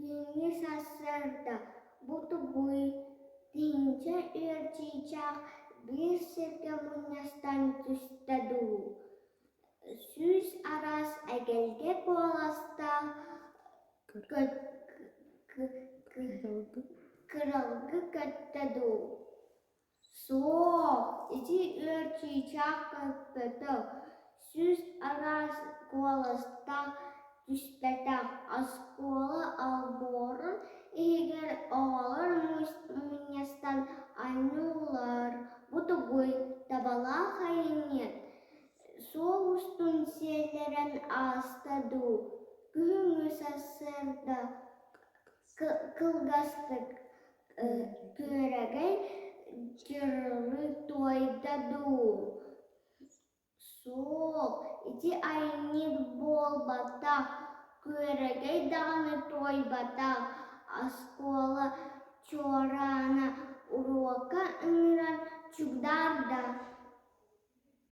Күһүҥҥү сарсыарда бу тугуй, тыһыынча үөр чыычаах биир сиргэ мунньустан түстэ дуу, сүүс араас эгэлгэ куоластаах кыралгы көттө дуу? Суох, ити үөр чыычаах көппөтөх, сүүс араас куоластаах түспэтэх, оскуола олбуорун иһигэр оҕолор мунньустан оонньууллар, бу тугуй, табалаах айанньыт суол устун сиэллэрэн ааста дуу, күһүҥҥү сарсыарда кылгастык Күөрэгэй дьырылыы туойда дуу, суох, ити айанньыт буолбатах, күөрэгэй даҕаны туойбатах, оскуола чуораана уруокка ыҥыран чугдаарда.